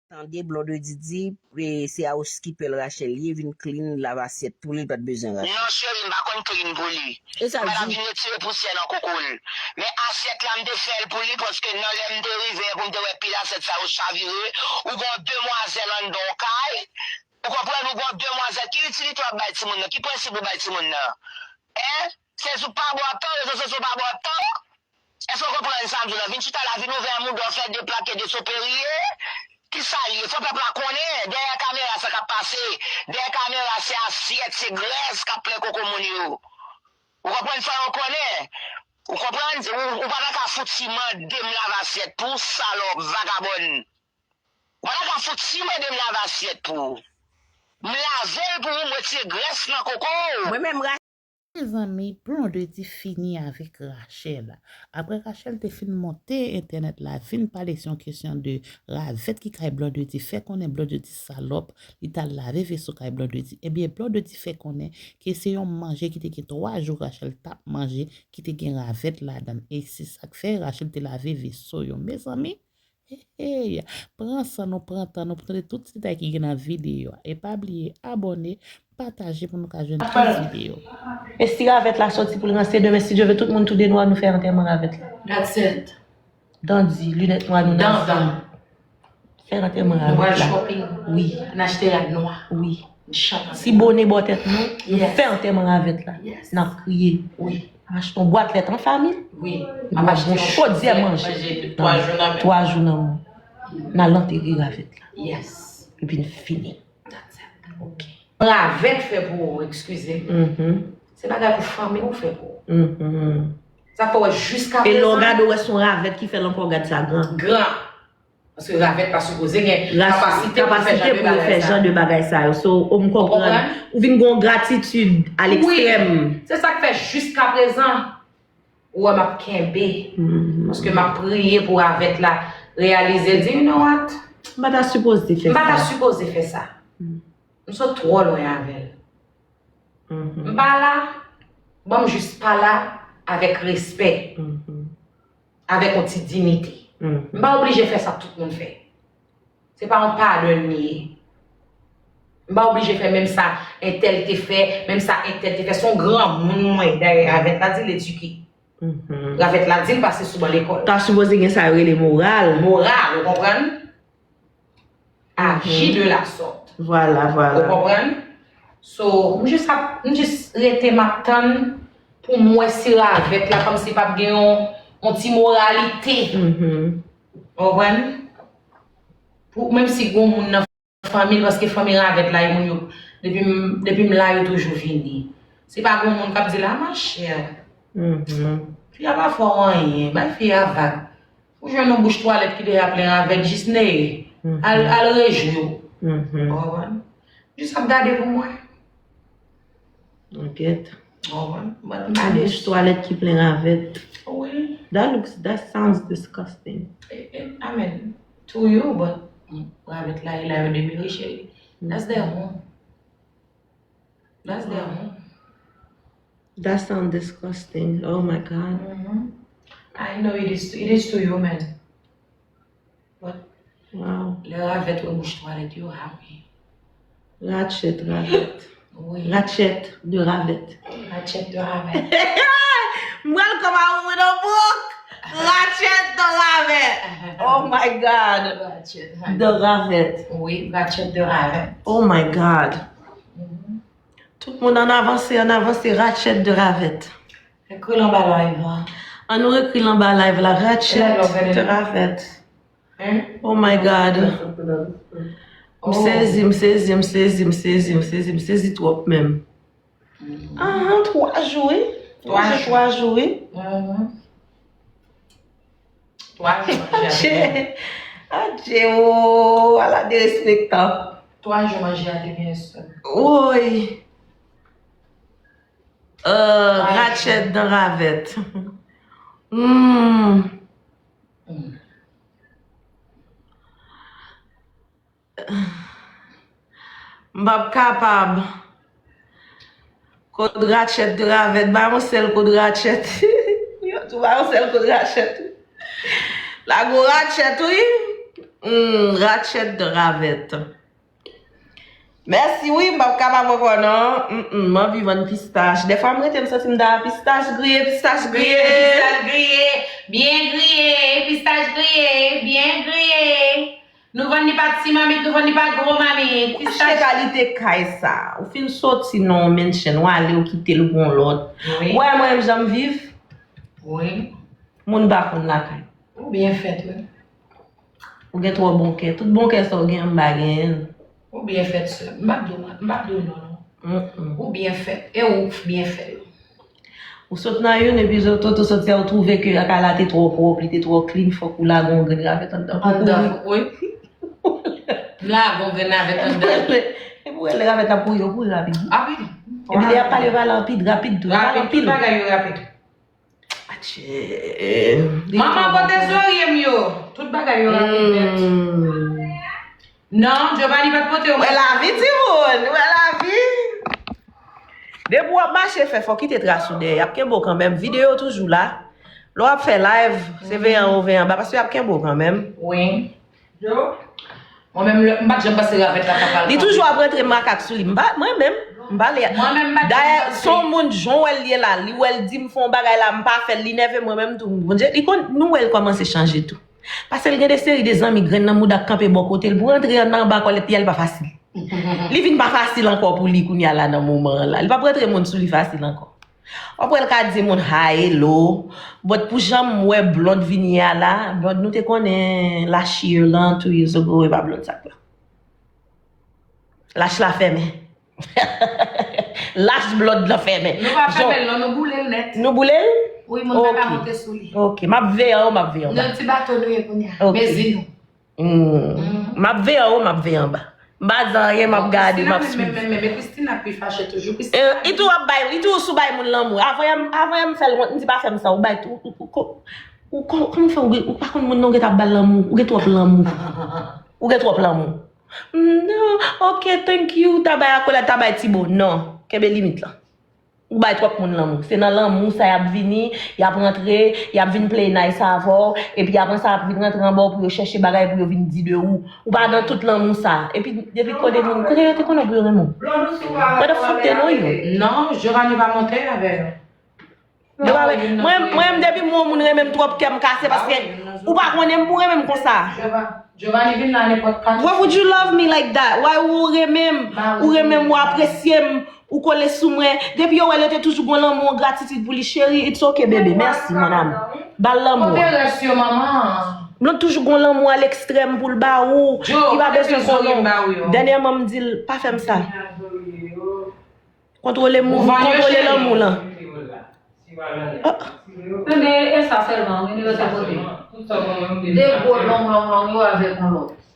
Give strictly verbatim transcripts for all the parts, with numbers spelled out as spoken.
Tande Blondedy di, e, se housekeeper Rachel ye, vin clean, lav asyèt pou li, li pa t bezwen Rachel. Non, cheri, m pa konn clean pou li. E sa l di? M pa t ap vin retire pousyè nan koko l. Men asyèt la, m te fè l pou li, paske nan lè m te rive, pou m te wè pil asyèt sa yo chavire, ou gon demwazèl anndan yon kay, ou konprann, ou gon demwazèl, ki itilite w ap bay timoun nan? Ki prensip ou bay timoun nan? Hein? Facebook pa ba w tan, rezo sosyo pa ba w tan. Èske w konprann sa m di w la? Vin chita la, vin ouvè mouda w, fè de plake de soperye. Kisa l ye? Fò pèp la konnen, dèyè kamera sa k ap pase. Dèyè kamera se asyèt, se grès k ap plen koko moun yo. Ou konprann sa yo konnen? Ou konprann? Ou, ou pa ta ka fouti mande m lave asyèt pou w, salòp, vagabòn. Ou pa ta ka fouti mande m lave asyèt pou w. M lave l pou ou, m retire grès nan koko w. Mwen menm, Mezanmi, Blondedy fini avèk Rachel. Apre Rachel te fin monte entènèt la, vin pale sou yon kesyon de ravèt ki kay Blondedy, fè konnen Blondedy salòp, li t al lave veso kay Blondedy. Ebyen, Blondedy fè konnen ke se yon manje ki te gen twa jou Rachel t ap manje, ki te gen ravèt ladan l. E se sa k fè Rachel te lave veso yo. Mezanmi, Hey, pran san nou, pran tan nou pou tande tout ti detay ki gen nan videyo a. E pa bliye abòne, pataje pou nou ka jwenn plis videyo. E si ravèt la sòti pou l ranse demen, si Dye ve, tout moun tou de nwa nou fè antèman ravèt la. That's it. Dan di, linèt nwa nou nan zye. Fè antèman ravèt la. Nou pral shopping. Wi. N achte rad nwa. Wi. Si bone bò tèt nou, nou fè antèman ravèt la. N ap kriye. Wi. M achte yon bwat lèt an fanmi. Wi. M ap achte yon chodyè manje. Twa jou nan men. Twa jou nan men. N al antere ravèt la. Epi n fini. Ok. Ravèt fè pou ou, eskize m. Se bagay pou fanmi ou fè pou ou. Sa fè w wè jiska prezan. E lè w gade, w wè se yon ravèt ki fè l ankò, gad sa gran. Gran. Paske ravèt pa sipoze gen kapasite pou fè jan de bagay sa yo. So, o, m konprann. Ou vin gen yon gratitid a lekstrèm. Wi. Se sa k fè jiska prezan, ou wè m ap kenbe. Paske m ap priye pou ravèt la reyalize, di, you know what? M pa ta sipoze fè sa. M pa ta sipoze fè sa. M sot twò lwen avè l. M pa la, ban m jis pa la avèk respè. Avèk yon ti diyite. M pa oblije fè sa tout moun fè. Se pa yon padon li ye. M pa oblije fè menm sa entèl te fè, menm sa entèl te fè. Se yon granmoun mwen, dayè, ravèt la di l edike. Ravèt la di l pase sou ban lekòl. Ta sipoze gen sa yo rele moral. Moral, ou konprann? Aji de la sòt. Vwala, vwala. Ou konprann? So, m jis ap, m jis rete, m ap tann pou m wè si ravèt la kòmsi p ap gen yon, yon ti moralite. Ou konprann? Pou, menm si gon moun nan fanmi l, paske fanmi ravèt la, e moun yo, depi m, depi m la, yo toujou vini. Si pa gon moun k ap di l, a, machè, fi a pa fè w anyen, bay fi a vag. Ou jwenn yon bouch twalèt ki deja plen ravèt, jis neye. Al, al rejwi w. Ou konprann? Jis ap gade pou mwen. Ou konprann? Yon bouch twalèt ki plen ravèt. Wi. That looks, that sounds disgusting. It, it, I mean, to you, but ravèt la, e la yo demere, cheri. That's their home. That's their home. That sound disgusting. Oh my God. I know it is, it is to you, man. But lè ravèt wè bouch twalèt yo, ah wi. Ratchet, ravèt. Wi. Ratchet de ravèt. Ratchet de ravèt. M pral come out with a book. Ratchet de ravèt. Oh my God. Ratchet. De ravèt. Wi, ratchet de ravèt. Oh my God. Tout moun ann avanse, ann avanse, ratchet de ravèt. Ekri l anba live la. An nou ekri l anba live la, ratchet de ravèt. Oh my God. M sezi, m sezi, m sezi, m sezi, m sezi, m sezi twòp menm. Ahan, twa jou, wi. Twa jou. Twa jou, wi. Twa jou manje a te gen. Adje, o, ala derespektan. Twa jou manje a te gen sèl. Woy. Euh, ratchet de ravèt. Hmm. M p ap kapab. Kout ratchet de ravèt, ba yon sèl kout ratchet. Yo tou ba yon sèl kout ratchet. La gwo ratchet, wi. Hmm, ratchet de ravèt. Mèsi wi, m p ap kapab ankò non. Mm, mm, m anvi vann pistach. Dèfwa m rete m santi m ta pistach griye, pistach griye. Pistach griye, byen griye, pistach griye, byen griye. Nou vann li pa ti mamit, nou vann li pa gwo mamit. Achte kalite kay sa. Ou fin soti nan yon mansion, ou ale ou kite l pou yon lòt. Ou wè mwen menm jan m viv? Wi. Moun pa konn lakay. Ou byen fèt wi. Ou gen twò bon kè. Tout bon kè sa w gen an m pa genyen l. Ou byen fèt sè. M p ap di w non non. Ou byen fèt. E ou byen fè yo. Ou sot nan youn epi lè w soti a ou twouve ke kay la te twò pwòp, li te twò clean, fòk ou lage yon grenn ravèt anndan. Anndan, wi. M lage yon grenn ravèt anndan. Epi w wè lè ravèt la pouri, yo pouri rapid wi. Epi lè y ap pale yo pale rapid, rapid tou. Yo pale anpil. Tout bagay yo rapid. Atchè. Manman kote zorye m yo? Tout bagay yo rapid nèt. Non, Giovanni pa t pote yo. Wè lavi timoun, wè lavi. Depi w ap mache fè fò kite tras ou dèyè, y ap kenbe w kanmenm. Videyo toujou la. Lè w ap fè live, se veye anwo veye anba, paske y ap kenbe w kanmenm. Wi. Mwen menm, m pa t janm panse ravèt la ta pral. Li toujou ap rantre makak sou li. M pa, mwen menm, m pale. Dayè, se yon moun, jan w wè l ye la, li wè l di m fè yon bagay la, m pa fè l, li nève mwen menm tou. Bondye, li konn, nou wè l kòmanse chanje tou. Paske l gen de seri de zanmi grenn nan mouda k kanpe bò kote l pou rantre nan anba kòlèt li a, li pa fasil. Li vin pa fasil ankò pou li kounye a la nan moman an la. Li p ap rantre moun sou li fasil ankò. W ap wè l ka di moun hi, hello. But pou jan m wè Blonde vin ye a la, Blonde nou te konnen last year lan, two years ago, e pa Blonde sa k la. Lach la fèmen. Lach Blonde lan fèmen. Nou pa fèmen l non, nou boule l nèt. Nou boule l? Wi, moun pa ka monte sou li. Ok, m ap veye anwo, m ap veye anba. Nan ti bato nou ye kounye a. Mezi nou. M ap veye anwo, m ap veye anba. M pa di anyen, m ap gade, m ap swiv. Men, men, men, men Christina pi fache toujou. Christina. Li tou ap bay, li tou sou bay moun lanmou. Avan yè m, avan yè m fè l wont, m di pa fè m sa, ou bay tou, ou, ou, ou, ou, kòman w fè, ou, ou pa konn moun nan, ou gentan ap ba l lanmou, ou gen twòp lanmou. Ou gen twòp lanmou. Non, ok, thank you, ta bay akolad, ta bay ti bo. Non, kenbe limit lan. Ou bay twòp moun lanmou. Se nan lanmou sa y ap vini, y ap rantre, y ap vin play nice avè w, epi apre sa y ap vin rantre anba w pou yo chèche bagay pou yo vin di de ou. Ou pa nan tout lanmou sa. Epi depi kote moun, kote yo te konnen pou yo renmen w? Where the fuck they know you? Non, Giovanni pa monte avè yo. Mwen menm depi m wè yon moun renmen m twòp kè m kase paske ou pa konnen m pou renmen m konsa. Giovanni vin la nenpòt kat. Why would you love me like that? Why ou renmen m? Ou renmen m, ou apresye m. Ou kole sou mwen. Depi yo wè l, yo te toujou gon lanmou, yon gratitid pou li. Cheri, it's ok, bebe. Mèsi, mon amour. Ba l lanmou. Kote rès yo, manman? Blonde toujou gon lanmou a lekstrèm pou l ba ou. Li pa bezwen konnen w. Dènyèman, m di l, pa fè m sa. Kontwole mou, kontwole lanmou lan. Ebyen, e sa sèlman, wi, li rete kote. De gwo long, long, long yo avèk yon lòt.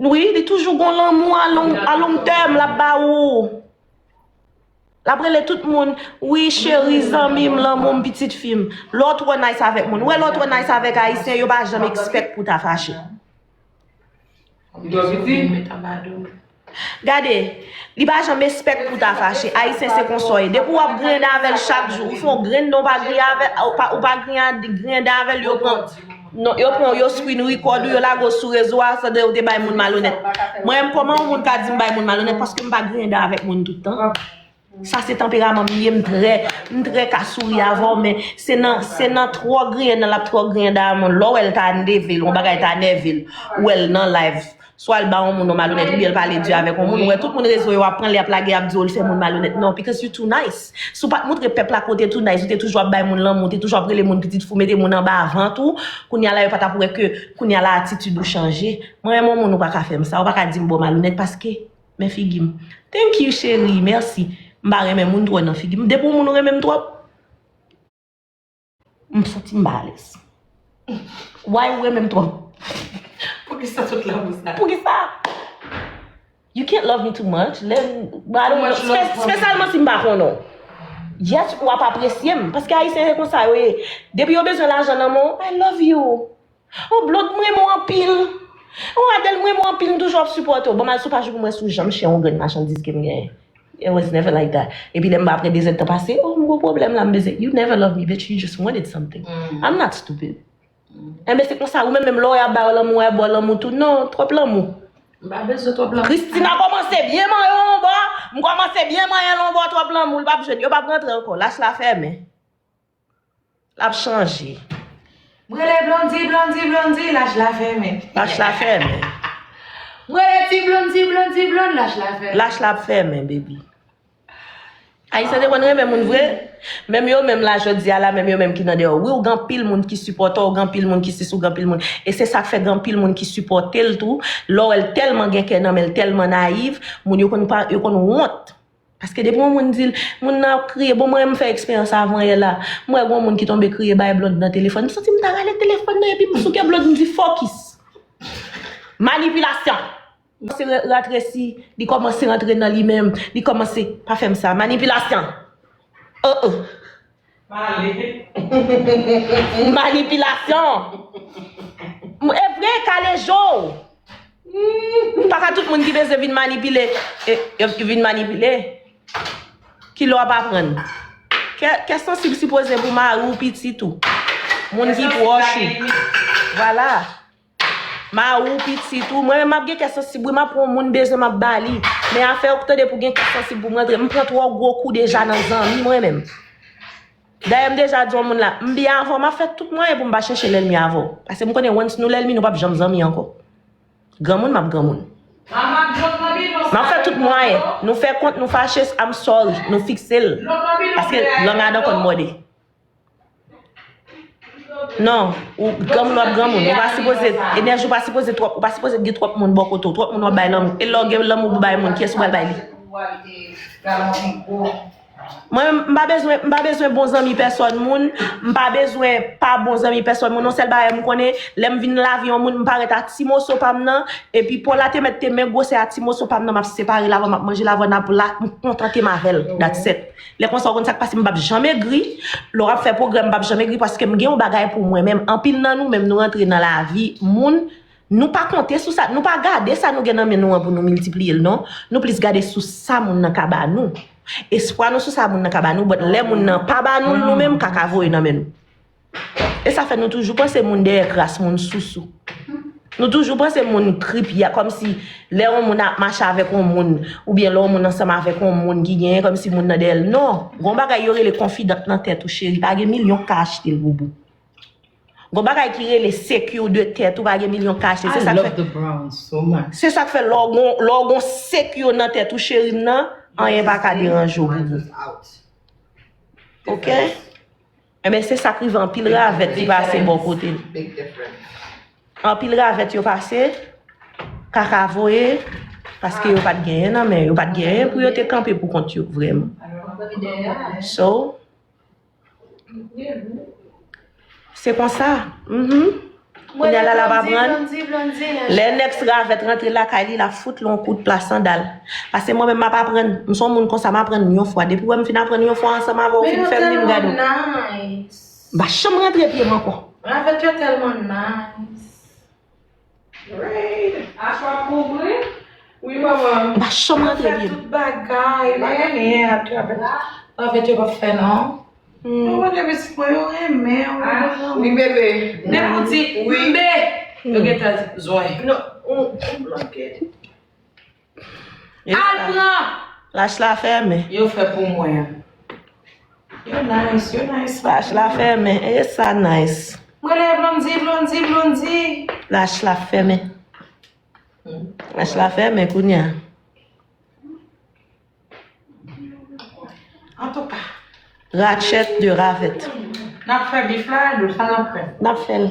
Wi, li toujou gon lanmou a long, a long tèm l ap ba ou. L ap rele tout moun, wi, cheri, zanmi m, lanmou m, pitit fi m. Lè w twò nice avèk moun. Ou wè lè w twò nice avèk Ayisyen, yo pa janm expect pou w ta fache. Gade, li pa janm espèk pou ta fache. Ayisyen se konsa w ye. Depi w ap griyen avè l chak jou, ou fè yon grenn dan w pa griyen avè l, ou pa, ou pa griyen, griyen dan avè l, yo pran, non, yo pran w, yo screen record ou, yo lage w sou rezo a, sanble ou te bay moun malonèt. Mwen menm, kòman yon moun ka di m bay moun malonèt paske m pa griyen dan avèk moun tout tan? Sa se tanperaman m ye, m trè, m trè ka souri avè w, men se nan, se nan twò griyen nan l ap twò griyen dayè moun. Lè w wè l ta nève l, yon bagay ta nève l, ou wè l nan live, swa l ba yon moun yon malonèt, oubyen l pale di avèk yon moun, ou wè tout moun rezo yo ap pran l, y ap lage, y ap di w l fè moun malonèt. Non, because you too nice. Si w pa t montre pèp la ke w te too nice, ou te toujou ap bay moun lanmou, ou te toujou ap rele moun pitit fi w, mete moun anba vant ou, kounye a la yo pa t ap wè ke, kounye a la atitid ou chanje. Mwen menm yon moun ou pa ka fè m sa, ou pa ka di m ba w malonèt, paske Men figi m. Thank you, cheri. Mèsi. M pa renmen moun twò nan figi m. Depi yon moun ou renmen m twòp, m santi m pa alèz. Why ou renmen m twòp? Poukisa tout lanmou sa? Poukisa? You can't love me too much. Lè m, I don't know. Espesyalman si m pa konnen w. Yes, w ap apresye m. Paske Ayisyen se konsa yo ye. Depi yo bezwen lajan nan men w, I love you. Oh Blonde, m renmen w anpil. Oh Adèle, m renmen w anpil, m toujou ap sipòte w. Ban m al sou paj ou pou m wè si w janm share yon grenn machandiz ke m genyen. It was never like that. Epi lè m apre de zèdtan pase, oh, m gon pwoblèm la, m bezwen. You never love me, bitch, you just wanted something. I'm not stupid. Enben, se konsa, ou menm, menm lè w ap ba yo lanmou, w ap ba yo lanmou tou. Non, twòp lanmou. M pa bezwen twòp lanmou. Christina kòmanse byen manyen yon bò, m kòmanse byen manyen l yon bò, twòp lanmou, l p ap jwenn, yo p ap rantre ankò, lach la fèmen. L ap chanje. M rele Blondy, Blondy, Blondy, lach la fèmen. Lach la fèmen. M rele ti Blondy, Blondy, Blondy, lach la fèmen. Lach la ap fèmen, baby. Ayisyen te konn renmen moun vre. Menm yo menm la jodi a la, menm yo menm ki nan deyò. Wi, ou gen anpil moun ki sipòte w, ou gen anpil moun ki sisi w, gen anpil moun. E se sa k fè gen anpil moun ki sipòte l tou. Lè w wè l tèlman gen kè nan men l, tèlman nayiv, moun yo konn pa, yo konn wont. Paske depi yon moun di l, moun nan ap kriye, bon, mwen menm m fè eksperyans avan yè la. M wè gen yon moun ki tonbe kriye bay Blonde nan telefòn. M santi m ta rale telefòn nan epi m sou kè Blonde, m di fokis. Manipilasyon. Kòmanse re-, ratresi, li kòmanse rantre nan li menm, li kòmanse, pa fè m sa, manipilasyon. Oh, oh. Pale. Manipilasyon. M, e vre, kale je w. M pa ka tout moun ki bezwen vin manipile, e, e, vin manipile. Ki lè w ap aprann? Kè, kè sansib sipoze pou mari w, pitit ou, moun ki pwòch ou. Vwala. Mari w, pitit ou. Mwen menm m ap gen kè sansib, wi, m ap pran yon moun bezwen m ap ba li. Men afè ou tande pou gen kè sansib pou m rantre. M pran twò gwo kou deja nan zanmi mwen menm. Dayè m deja di yon moun la, m byen avè w, m ap fè tout mwayen pou m pa chèche lènmi avè w. Paske m konnen once nou lènmi, nou p ap janm zanmi ankò. Granmoun, m ap granmoun. M ap fè tout mwayen. Nou fè kont, nou fache, I'm sorry, nou fikse l. Paske lang adan konn mòde. Non, ou granmoun w ap granmoun. Ou pa sipoze, enèji w pa sipoze twòp, ou pa sipoze gen twòp moun bò kote w, twòp moun w ap bay lanmou. E lè w gen lanmou pou bay moun, kiyès ou pral bay li? Mwen menm, m pa bezwen, m pa bezwen bon zanmi pèsòn moun, m pa bezwen pa bon zanmi pèsòn moun. Yon sèl bagay m konnen, lè m vin nan lavi yon moun, m parèt a ti moso pa m nan, epi pòl la te mèt te men gwosè a ti moso pa m nan, m ap separe l avè l, m ap manje l avè l, m ap la, m kontante m avè l. That's it. Lè konsa, ou konn sa k pase, m p ap janm egri. Lè w ap fè pwogrè, m p ap janm egri paske m gen yon bagay pou mwen menm. Anpil nan nou menm, nou rantre nan lavi moun, nou pa konte sou sa, nou pa gade sa nou gen nan men nou an pou nou miltipliye l, non. Nou plis gade sou sa moun nan ka ba nou. Espwa nou sou sa moun nan ka ba nou, but lè moun nan pa ba nou l, nou menm, kaka voye nan men nou. E sa fè nou toujou panse moun dèyè kras, moun sousou. Nou toujou panse moun kripya, kòmsi lè yon moun ap mache avèk yon moun, oubyen lè yon moun ansanm avèk yon moun ki genyen, kòmsi moun nan dèyè l. Non, gon bagay yo rele konfidant nan tèt ou, cheri, pa gen milyon k ka achte l, boubou. Gon bagay ki rele secure de tèt ou, pa gen milyon k ka achte. Se sa k fè, se sa k fè lè w gon, lè w gon secure nan tèt ou, cheri m nan, anyen pa ka deranje w, boubou. Ok? Enben, se sa k rive anpil ravèt ki pase bò kote l. Anpil ravèt yo pase, kaka voye, paske yo pa t genyen nan men yo, yo pa t genyen pou yo te kanpe pou kont yo, vrèman. So, se konsa. Mhm. Kounye a la, l ap aprann. Lè nèks ravèt rantre lakay li, l ap fout l yon kout pla sandal. Paske mwen menm, m ap aprann. M se yon moun konsa, m aprann yon fwa. Depi w wè m fin aprann yon fwa ansanm avè w, w fin fè m vin gade w. M pa janm rantre pye m ankò. Ravèt yo tèlman nice. Ravèt. Wi, manman. M pa janm rantre pye m. Yo fè tout bagay. Pa gen anyen, ravèt. Ravèt yo p ap fè, non. Yo wè de pitit mwen, yo renmen, yo renmen. Wi, bebe. Depi w di, wi, mbe, yo gentan zwen. Non, ou, ou bloke. Al pran! Lach la fèmen. Yo fè pou mwen. Yo nice, yo nice. Lach la fèmen. E sa nice. Mwen le Blondy, Blondy, Blondy. Lach la fèmen. Lach la fèmen kounye a. Antouka. Ratchet de ravèt. N ap fè bif la, dous sa n ap fè. N ap fè l.